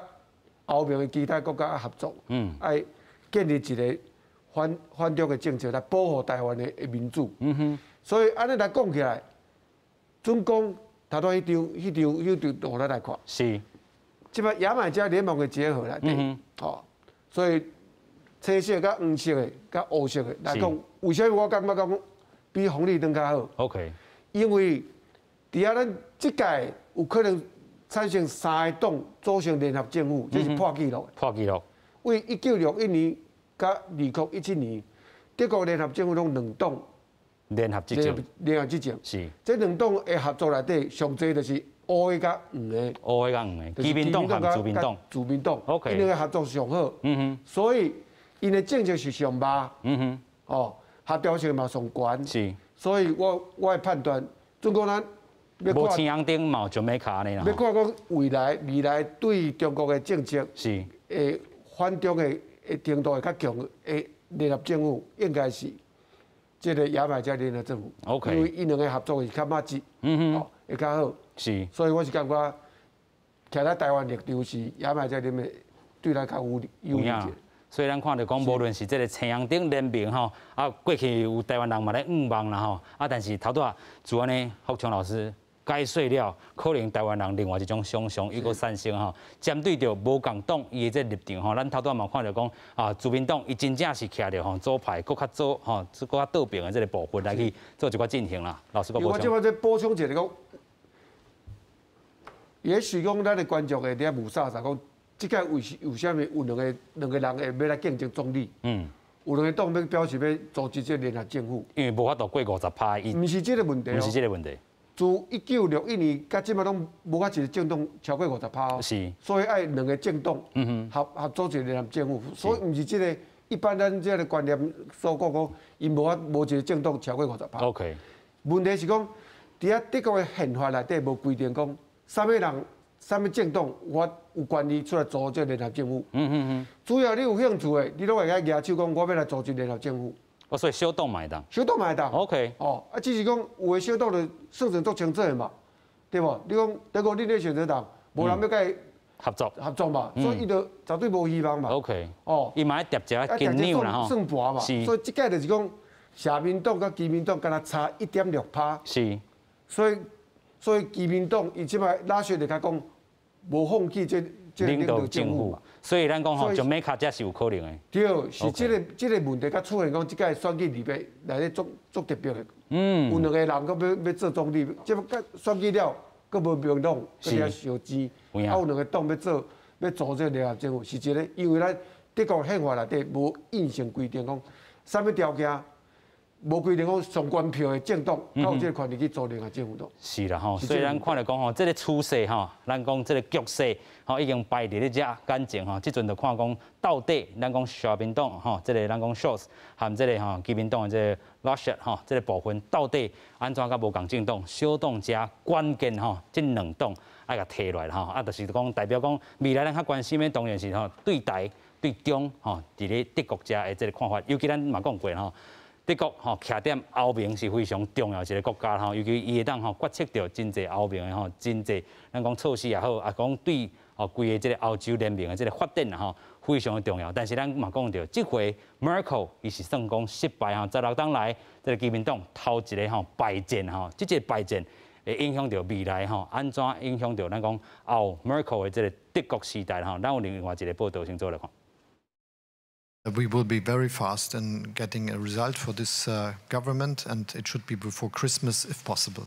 欧盟的其他国家合作，爱建立一个反中的政策来保护台湾的民主。所以按呢来讲起来，准讲头拄彼张图咱来看。这摆牙买加联盟的结合来底，吼，所以青色佮黄色的佮乌色的来讲，为啥物我感觉讲比红绿灯较好因为伫遐咱这届有可能产生三个党组成联合政府，这是破纪录。破纪录。为1961年佮2017年，德国联合政府拢两党联合执政。联合执政。这两党的合作内底，上济就是乌的佮黄的。乌的佮黄的，基民党和自民党。自民党。 𪜶两个合作上好。所以𪜶的政策是上峇。哦，协调性嘛上悬。所以我的判断，准讲咱无青红灯嘛，就欲卡按呢啦。欲看讲未来对中国的政策会反中的程度会较强的联合政府，应该是这个牙买加联合政府。 因为𪜶两个合作是较密切，哦，会较好。所以我是感觉，徛在台湾立场是牙买加联盟对咱较有利。所以咱看著讲，无论是这个青红灯联盟吼，啊，过去有台湾人嘛咧向望啦吼，啊，但是头拄仔就按呢，福昌老师解说了，可能台湾人另外一种想象犹阁产生吼，针对著无仝党伊的这立场吼，咱头拄仔嘛看著讲啊，自民党伊真正是徛著吼左派，阁较左吼，阁较倒爿的这个部分来去做一寡进行啦。老师阁补充。我这摆再补充一下讲，也许讲咱的观众会伫遐雾煞煞讲，这届为啥物有两个人会欲来竞争总理？有兩個黨欲表示欲組織這聯合政府，因為無法度過50趴。毋是這個問題。毋是這個問題。自1961年到這擺攏無一個政黨超過50趴。所以愛兩個政黨合組一個聯合政府，所以毋是這個一般咱這個觀念所講講，𪜶無法無一個政黨超過50趴。 問題是講，佇遐德國的憲法內底無規定講，啥物人、啥物政黨有有權利出來組這個聯合政府。主要你有興趣的，你攏會使舉手講，我欲來組織聯合政府。哦，所以小黨嘛會當。小黨嘛會當。 哦，啊，只是講有的小黨就算成足清楚的嘛，對無？你講德國你咧選擇黨，無人欲共伊合作合作嘛，所以伊就絕對無希望嘛。 哦。伊嘛愛疊一下斤兩啦吼。算盤嘛。所以這屆就是講，社民黨佮基民黨敢若差1.6趴。所以基民黨伊這擺拉雪就較講，無放棄這領導政府。所以咱講吼，就美卡這是有可能的。對，是這個問題，才出現講這屆選舉裡面來咧足足特別的。有兩個人閣欲做總理，這個選舉了，閣無明朗，閣遐相爭。啊，有兩個黨欲做，欲組這個聯合政府，是一個，因為咱德國憲法內底無硬性規定講，啥物條件。無規定講上懸票的政黨，才有這個權利去組聯合政府。是啦吼，所以咱看來講吼，這個趨勢吼，咱講這個局勢吼，已經擺佇咧遮眼前吼，這陣就看講到底咱講社民黨吼，這個咱講 Scholz 和這個吼基民黨的這個 Laschet 吼，這個部分到底按怎佮無仝政黨，小黨遮關鍵吼，這兩黨愛共提來吼，啊，就是講代表講未來咱較關心的當然是吼對台對中吼，佇咧德國遮的這個看法，尤其咱嘛講過吼。德國吼徛踮歐盟是非常重要一個國家吼，尤其伊會當吼決策著真濟歐盟的吼真濟，咱講措施也好，啊講對吼規个這個歐洲聯盟的這個發展吼非常的重要。但是咱嘛講著，這回 Merkel 伊是算講失敗吼，16冬來這個基民黨頭一個吼敗戰吼，這個敗戰會影響著未來吼，按怎影響著咱講後 Merkel 的這個德國時代吼，咱有另外一個報道先做來看。 We will be very fast in getting a result for this government, and it should be before Christmas if possible.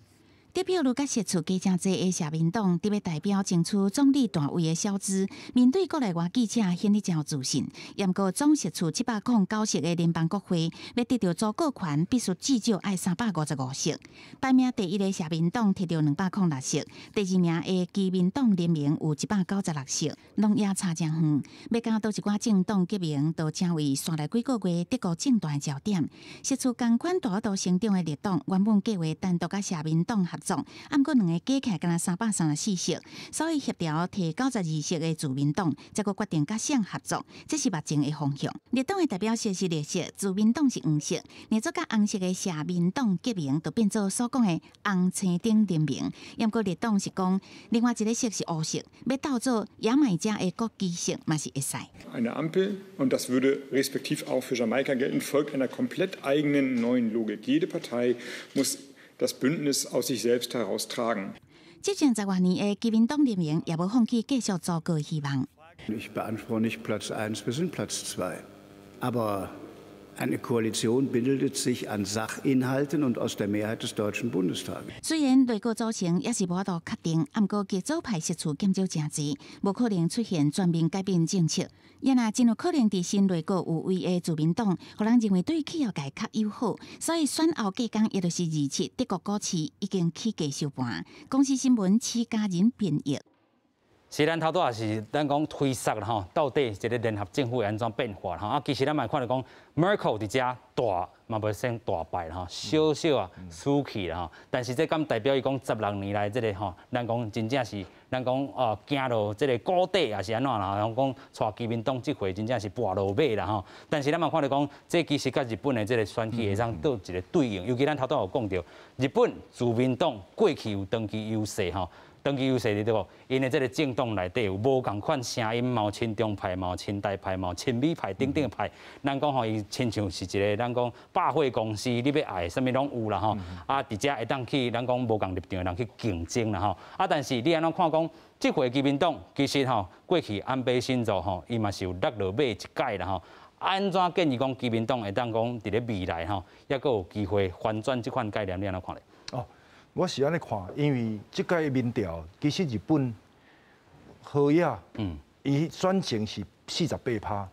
得票率佮席次加誠濟的社民黨，佇欲代表爭取總理大位的蕭茲，面對國內外記者顯得誠有自信。毋過總席次709席的聯邦國會，欲得著組閣權，必須至少愛355席。排名第一的社民黨摕著206席，第二名的基民黨聯盟有196席，攏也差誠遠。欲佮佗一寡政黨結盟，就成為紲來幾個月德國政壇的焦點。席次仝款大幅成長的綠黨，原本計劃單獨佮社民黨合作，毋過兩個加起來敢若334席，所以協調提92席的自民黨，才閣決定佮誰合作，這是目前的方向。綠黨的代表色是綠色，自民黨是黃色，若做佮紅色的社民黨結盟，就變做所講的紅青燈聯盟。毋過綠黨是講，另外一個色是烏色，欲鬥做牙買加的國旗色嘛是會使。 Eine Ampel, und das würde respektiv auch für Jamaika gelten, folgt einer komplett eigenen neuen Logik. Jede Partei muss das Bündnis aus sich selbst heraus tragen. 執政十外年的基民黨聯盟也無放棄繼續組閣希望。 Ich beanspruche nicht Platz eins, wir sind Platz zwei. Aber eine Koalition bildet sich an Sachinhalten und aus der Mehrheit des Deutschen Bundestages. 雖然內閣組成猶是無法度確定，毋過極左派席次減少誠濟，無可能出現全面改變政策。也若真有可能佇新內閣有位的自民黨，予人認為對企業界較友好，所以選後隔工，也就是27，德國股市已經起價收盤。公視新聞施嘉仁編譯。是咱頭拄也是咱講推測啦吼，到底這個聯合政府會按怎變化吼？啊，其實咱嘛看著講，Merkel 佇遮大嘛袂算大敗啦吼，小小啊輸去啦吼。但是這敢代表伊講16年來這個吼，咱講真正是咱講哦，行落這個谷底也是按怎啦？講帶基民黨這回真正是跋落尾啦吼。但是咱嘛看著講，這其實佮日本的這個選舉會當做一個對應，尤其咱頭拄有講著，日本自民黨過去有長期優勢吼。長期優勢佇佗無？𪜶的這個政黨內底有無仝款聲音，嘛有親中派，嘛有親台派，嘛有親美派等等的派。咱講吼，伊親像是一個咱講百貨公司，你欲愛啥物攏有啦吼。啊，佇遮會當去咱講無仝立場的人去競爭啦吼。啊，但是你按怎看講，這回基民黨其實吼過去安倍晉三吼，伊嘛是有落落尾一擺啦吼。按怎建議講基民黨會當講佇咧未來吼，猶閣有機會翻轉這款概念，你按怎看咧？哦，我是按呢看，因為這屆民調其實日本河野，伊選情是48趴。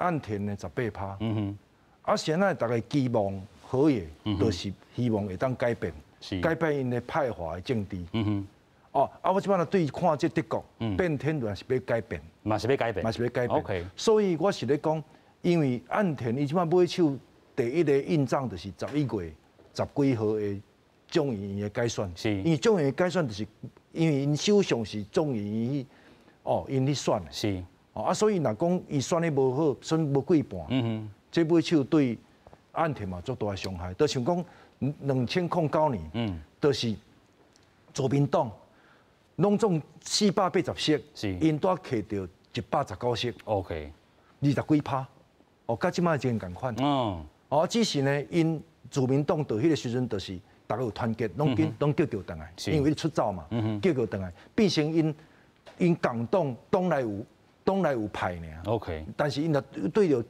岸田的18%。啊，現在大家期望好的，就是希望會當改變，改變𪜶的派閥的政治。哦，啊，我這擺若對看這德國變天亂是欲改變，嘛是欲改變，嘛是欲改變。 所以我是咧講，因為岸田伊這擺買手第一个印仗就是11月十幾號的眾議院的改選。因為眾議院改選就是因為𪜶首相是眾議院去，哦，𪜶去選的。哦，啊，所以若講伊選得無好，選無過半，這買手對岸田嘛足大的傷害。就像講2009年，就是自民黨攏總480席，𪜶拄摕著119席，20幾趴，哦，佮這擺真仝款。哦，只是呢，𪜶自民黨到彼個時陣，就是大家有團結，攏緊攏叫叫轉來，因為伊出走嘛，叫叫轉來，變成𪜶共黨黨內有派爾。 但是𪜶若對著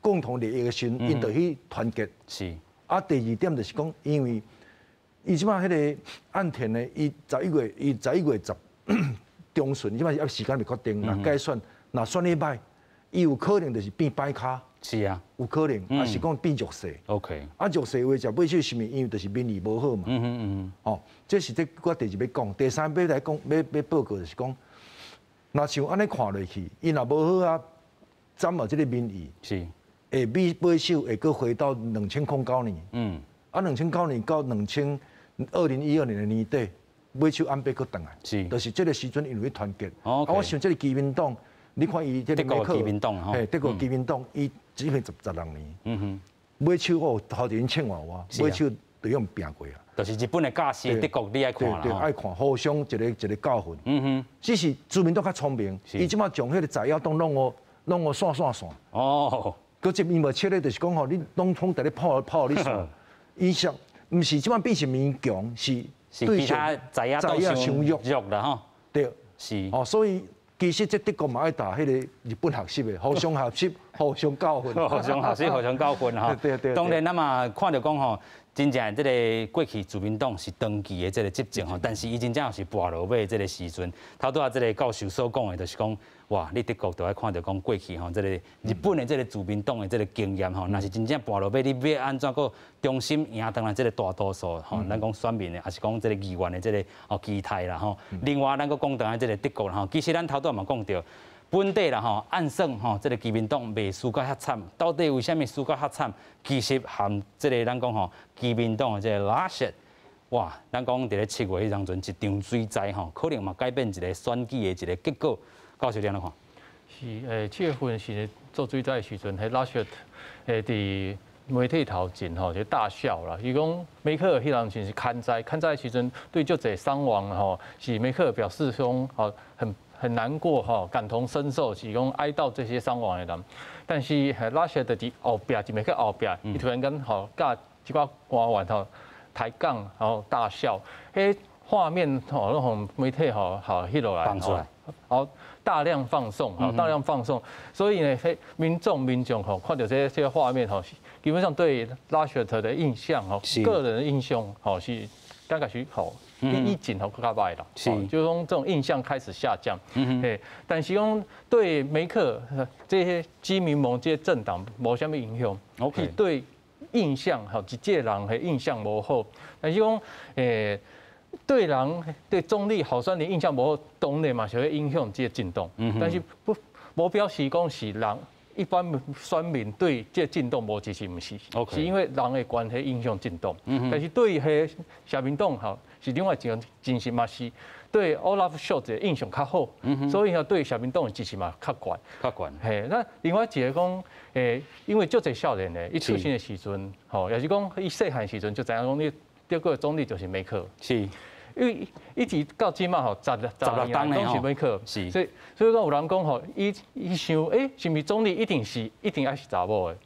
共同利益的時陣，𪜶就去團結。啊，第二點就是講，因為伊這擺彼個岸田呢，伊11月十中旬，這擺猶時間未確定，若改選，若選得䆀，伊有可能就是變擺跤。有可能，抑是講變弱勢。 啊，弱勢話就尾手是毋是因為就是民意無好嘛？哦，這是這我第二欲講，第三欲來講，欲報告就是講，若像按呢看落去，伊若無好啊，掌握這个民意，會比尾手會閣回到2009年。啊，2009年到2012年的年底，尾手安倍閣轉來，就是這个時陣因為團結。啊，我想這个基民黨，你看伊這个德國基民黨吼，嘿，德國基民黨，伊只變16年。尾手哦，頭前千外外，尾手就用拼過啊。就是日本的教師，德國你愛看啦。對，愛看，互相一个一个教訓。只是自民黨較聰明，伊這擺將彼个在野黨攏予散散散。閣這伊嘛切咧，就是講吼，你攏總佇咧炮炮咧散。伊上毋是這擺變成民強，是對其他在野黨傷弱弱啦吼。對。哦，所以其實這德國嘛愛共彼個日本學習的，互相學習，互相教訓。互相學習，互相教訓吼。對對。當然咱嘛看著講吼，真正這个過去自民黨是長期的這个執政吼，但是伊真正是跋落尾這个時陣，頭拄仔這个教授所講的，就是講，哇，你德國就愛看著講過去吼，這个日本的這个自民黨的這个經驗吼，若是真正跋落尾，你欲按怎閣重新贏轉來這个大多數吼，咱講選民的，抑是講這个議員的這个哦期待啦吼。另外，咱閣講轉來這个德國啦吼，其實咱頭拄仔嘛講著。本底啦吼，按算吼，這个基民黨袂輸甲遐慘，到底為啥物輸甲遐慘？其實含這个咱講吼，基民黨的這个拉謝，哇，咱講佇咧7月彼當陣一場水災吼，可能嘛改變一个選舉的一个結果。教授你按怎看？是7月份是做水災的時陣，彼拉謝佇媒體頭前吼就大笑啦。伊講梅克爾彼當陣是勘災，勘災的時陣對足濟傷亡吼，是梅克爾表示講吼很難過吼，感同身受，是講哀悼這些傷亡的人。但是拉謝就佇後壁，一袂去後壁，伊突然間吼，佮這寡官員吼抬槓，然後大笑，彼畫面吼攏予媒體吼吼翕落來，放出來，好大量放送，吼大量放送，所以呢，彼民眾吼看著這個畫面吼，基本上對拉雪特的印象吼，個人的印象吼是感覺是吼。比以前吼閣較䆀啦，就是講這種印象開始下降。但是講對梅克這些基民盟這些政黨無啥物影響，是對印象吼一個人的印象無好。但是講對人對總理候選人印象無好，當然嘛是會影響這個政黨。但是不無表示講是人一般選民對這個政黨無支持，毋是，是因為人的關係影響政黨。但是對彼社民黨吼。是另外一種真實嘛，是對歐拉夫肖茲的印象較好，所以對社民黨的支持嘛較懸。較懸。嘿，那另外一个講，因為足濟少年的，伊出生的時陣，吼，也是講伊細漢時陣就知影講，你德國的總理就是梅克爾。因為一直到這馬吼，十六年攏是梅克爾。所以講有人講吼，伊想，是毋是總理一定是一定愛是查某的？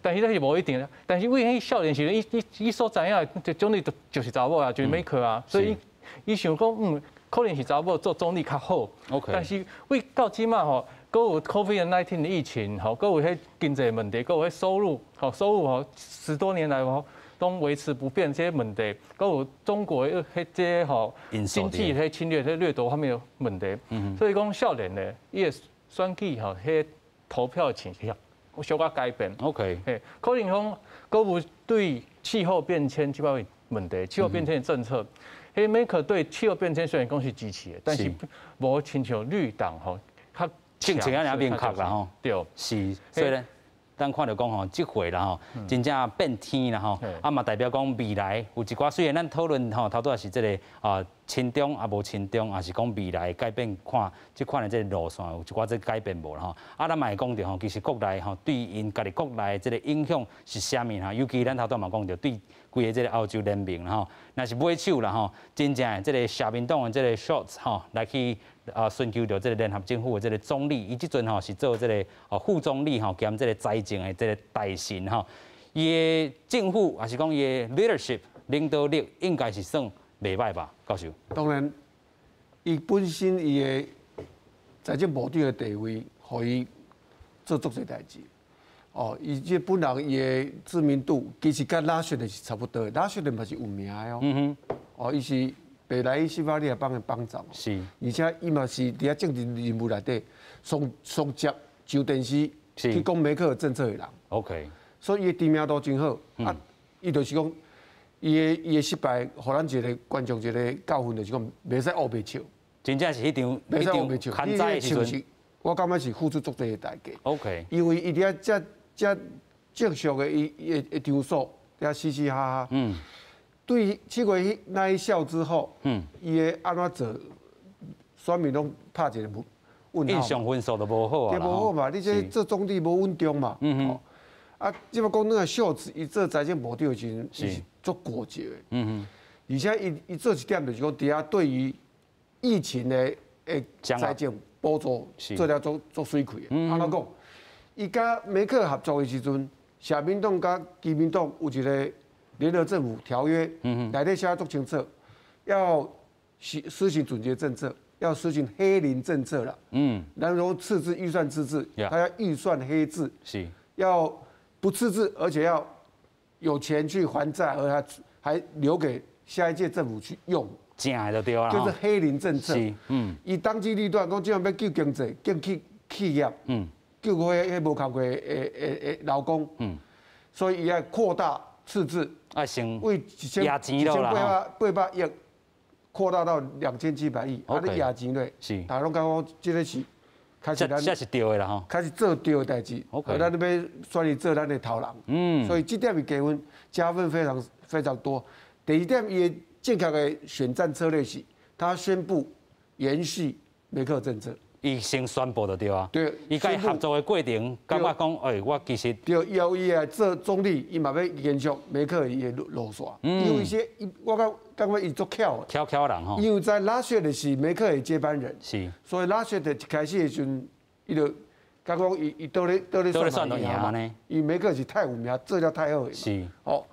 但是這是無一定，但是為彼少年時陣，伊所知影，就總理就是查某啊，就是梅克啊，所以伊想講，可能是查某做總理較好。但是為到這馬吼，閣有 COVID-19 的疫情，吼，閣有彼經濟問題，閣有彼收入，吼，收入吼，10多年來吼，攏維持不變這些問題，閣有中國彼這吼經濟彼侵略、彼掠奪方面的問題，所以講少年的伊的選舉吼，彼投票傾向有小可改變。 嘿，可能講閣有對氣候變遷這擺問題，氣候變遷的政策，彼梅克對氣候變遷雖然講是支持的，但是無親像綠黨吼較政策按呢明確啦吼。對，是，所以咧，咱看著講吼，這回啦吼，真正變天啦吼，啊嘛代表講未來有一寡雖然咱討論吼，頭拄仔是這个啊親中啊無親中，也是講未來改變看這款的這个路線有一寡這改變無啦吼。啊，咱嘛會講著吼，其實國內吼對𪜶家己國內這个影響是啥物吼？尤其咱頭拄嘛講著對規个這个歐洲聯盟啦吼，若是尾手啦吼，真正的這个社民黨的這个 Scholz 吼來去尋求著這个聯合政府的這个總理，伊這陣吼是做這个副總理吼兼這个財政的這个大臣吼，伊的政府抑是講伊的 leadership 領導力應該是算袂䆀吧，教授？當然，伊本身伊的財政部長的地位，予伊做足濟代誌。哦，伊這本人伊的知名度其實佮拉雪的是差不多的，拉雪的嘛是有名的哦。哦，伊是白萊西巴利亞邦的邦長。而且伊嘛是佇遐政治人物內底，上上接上電視去講梅克爾政策的人。 所以伊的知名度真好。啊，伊就是講，伊的失敗，予咱一个觀眾一个教訓，就是講，袂使烏白笑。真正是彼場，袂使烏白笑。你彼個笑，我感覺是付出足濟的代價。 因為伊佇遐遮遮正常的伊伊的場所，遐嘻嘻哈哈。對7月那一笑之後，伊會按怎做？選民攏拍一個問號。印象分數都無好啊。對，無好嘛！你這做總理無穩重嘛。啊，這擺講那個肖茲，伊做財政部長的時陣，伊是足果決的。而且伊做一點就是講，佇遐對於疫情的財政補助做了足足媠氣的。按怎講？伊佮梅克合作的時陣，社民黨佮基民黨有一個聯合政府條約，內底寫足清楚，要實行撙節政策，要實行黑零政策啦。然後赤字預算赤字，他要預算黑字，要不赤字，而且要有錢去還債，而還留給下一屆政府去用。正的就對啦。就是黑零政策。伊當機立斷，講這樣欲救經濟，救企業，救彼彼無工課的勞工。所以伊愛擴大赤字。啊，先為壓錢落啦。1800億擴大到2700億，啊，你壓錢咧，大家攏感覺這个是開始咱這是對的啦吼，開始做對的代誌，咱欲選伊做咱的頭人。所以這點伊加分加分非常非常多。第二點，伊的正確的選戰策略是，他宣布延續梅克政策。伊先宣布就對啊。對。伊佮伊合作的過程，感覺講，欸，我其實。對，以後伊來做總理，伊嘛欲延續梅克伊的路線。因為說，我感覺伊足巧的。巧巧人吼。因為在拉雪的是梅克的接班人。所以拉雪的一開始的時陣，伊就感覺伊倒咧倒咧選嘛贏嘛。因為梅克是太有名，做了太好的。哦，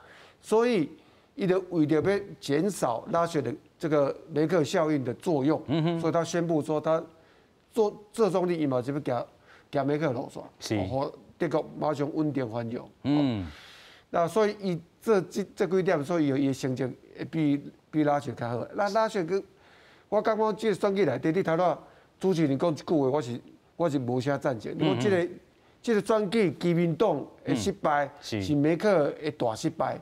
所以伊就為著欲減少拉雪的這個梅克效應的作用，所以他宣布說他。做總理，伊嘛是欲行行梅克路線，予德國馬上穩定繁榮。那所以伊做這幾點，所以伊的成績會比拉雪較好。那拉雪閣，我感覺這個選舉內底，你頭拄主持人講一句話，我是無啥贊成。你講這個選舉，基民黨的失敗是梅克的大失敗。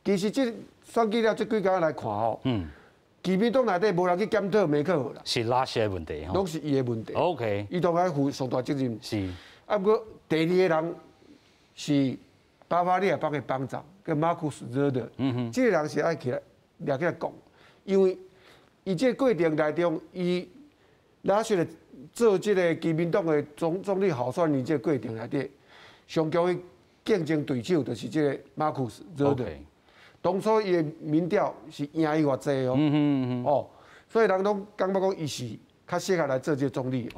其實這選舉了這幾工來看吼。基民黨內底無人去檢討梅克爾啦，是拉雪的問題，攏是伊的問題。 OK，伊當然負上大責任。啊，毋過第二个人是巴伐利亞邦的邦長，叫馬庫斯·熱德。這个人是愛起來掠起來講，因為伊這個過程內中，伊拉雪的做這个基民黨的總理候選人這個過程內底，上強的競爭對手就是這个馬庫斯·熱德。當初伊的民調是贏伊偌濟哦，哦，所以人攏感覺講伊是較適合來做這個總理。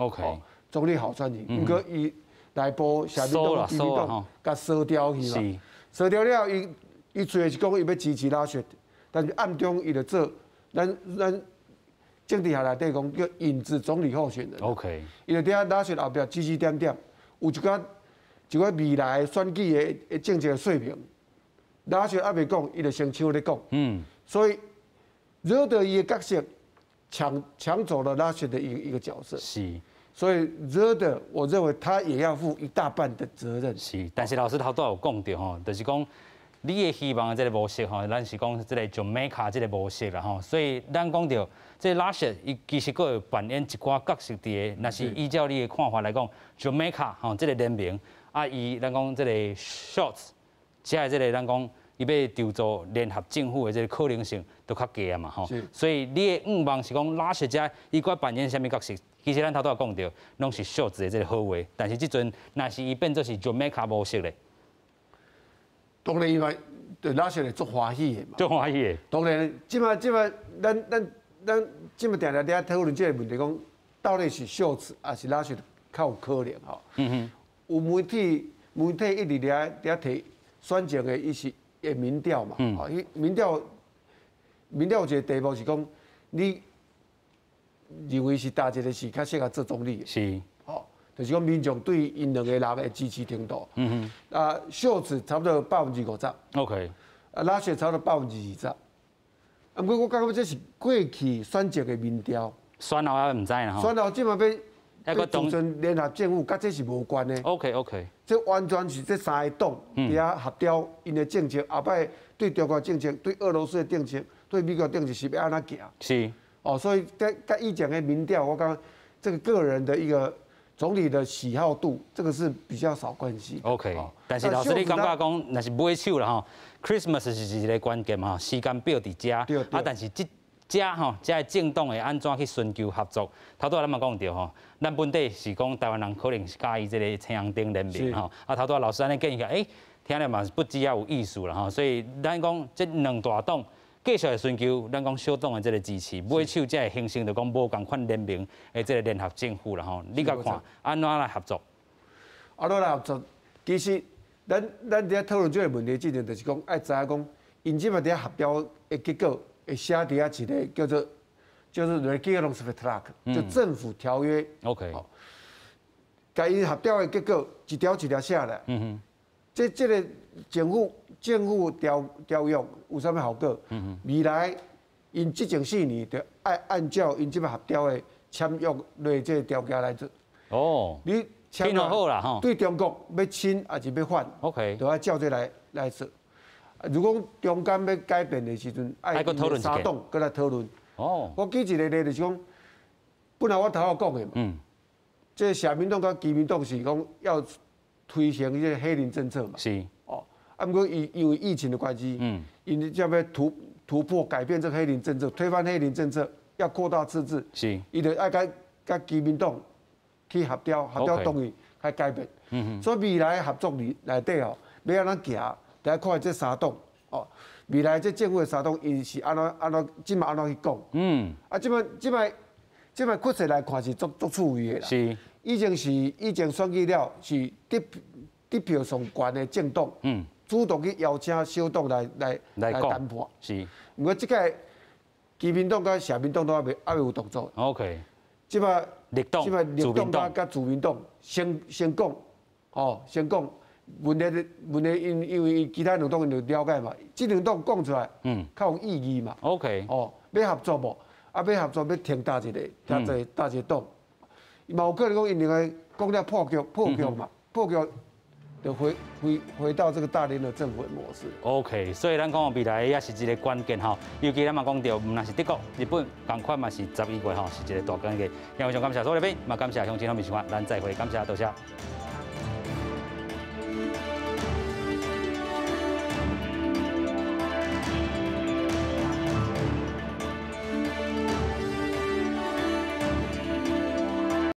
總理候選人，毋過伊內部社民黨、基民黨共燒掉去嘛，燒掉了，伊嘴是講伊欲支持拉雪，但是暗中伊就做咱政治學內底講叫影子總理候選人。 伊就佇遐拉雪後壁指指點點，有一寡未來選舉的政策說明。拉雪猶未講，伊就先搶咧講。所以惹得伊的角色搶走了拉雪的一個角色。所以热的，我认为他也要負一大半的責任。是，但是老師頭拄有講著吼，就是講你的希望的這個模式吼，咱是講這個 Jamaica 這個模式啦吼，所以咱講著這個拉雪伊其實閣會扮演一寡角色佇個，若是依照你的看法來講，Jamaica 吼這個聯盟啊，伊咱講這個 Scholz，這個這個咱講伊欲籌組聯合政府的這個可能性都較低啊嘛吼，所以你的願望是講拉雪這伊閣扮演啥物角色？其實咱頭拄仔講著，攏是小子的這個好話，但是這陣若是伊變做是 Jamaica 模式咧，當然因為對拉雪會足歡喜的嘛，足歡喜的。當然，這擺這擺，咱咱咱這麼定定佇遐討論這個問題，講到底是小子還是拉雪較有可能吼？有媒體媒體一直佇遐提選前的伊是的民調嘛，吼，伊民調民調有一個題目是講你認為是佗一個是較適合做總理的？吼，就是講民眾對𪜶兩個人的支持程度。啊，小子差不多50%。 啊，拉雪差不多20%。啊，毋過我感覺這是過去選前的民調。選後猶毋知啦吼。選後這馬欲組成聯合政府，佮這是無關的。 這完全是這三個黨佇遐協調𪜶的政策，後擺對中國政策、對俄羅斯的政策、對美國政策是欲按怎行？哦，所以在佮以前的民調，我感覺這個個人的一個總理的喜好度，這個是比較少關係。 OK，但是老師你感覺講，若是尾手啦吼，Christmas 是一個關鍵吼，時間表佇遮，啊，但是這遮吼，遮的政黨會按怎去尋求合作？頭拄仔咱嘛講著吼，咱本底是講台灣人可能是佮意這個青紅燈聯盟吼，啊，頭拄仔老師按呢建議，欸，聽了嘛是不只也有意思啦吼，所以咱講這兩大黨繼續會尋求咱講小黨的這個支持，尾手才會形成就講無仝款聯盟的這個聯合政府啦吼。你共看按怎來合作？按怎來合作？其實咱咱佇遐討論這個問題之前，就是講愛知影講，𪜶這擺佇遐合調的結果，會寫佇遐一個叫做就是 Regierungsvertrag，就政府條約。共𪜶合調的結果一條一條寫來。這這個政府政府條條約有啥物效果？未來𪜶執政4年，就愛按照𪜶這擺合調的簽約內這個條件來做。你簽好啦吼。對中國欲親抑是欲反就愛照這來來做。如果中間欲改變的時陣，愛三黨閣來討論。我舉一個例就是講，本來我頭仔講的嘛。這個社民黨佮基民黨是講要推行這個黑林政策嘛。哦，啊，毋過伊因為疫情的關係，𪜶才欲突突破改變這個黑林政策，推翻黑林政策，要擴大赤字。伊就愛佮佮基民黨去協調，協調同意來改變。所以未來合作裡內底哦，欲按怎行，得看這三黨哦。未來這政府的三黨，𪜶是按怎按怎，這馬按怎去講？啊，這擺這擺這擺趨勢來看是足足趣味的啦。以前是以前選舉了是得得票上懸的政黨，主動去邀請小黨來來來談判。毋過這屆基民黨佮社民黨都猶未猶未有動作。 這擺綠黨、這擺綠黨佮佮自民黨先先講，哦，先講問題問題因因為其他兩黨𪜶就了解嘛，這兩黨講出來，較有意義嘛。 哦，欲合作無？啊，欲合作欲提佗一個，佗一個佗一個黨。嘛有可能講𪜶兩个講了破局破局嘛，破局就回回回到這個大聯合政府的模式。 OK，所以咱講未來也是一個關鍵吼，尤其咱嘛講著，毋但是德國、日本，仝款嘛是11月吼，是一個大關鍵。非常感謝所有來賓，嘛感謝鄉親們收看，咱再會，感謝多謝。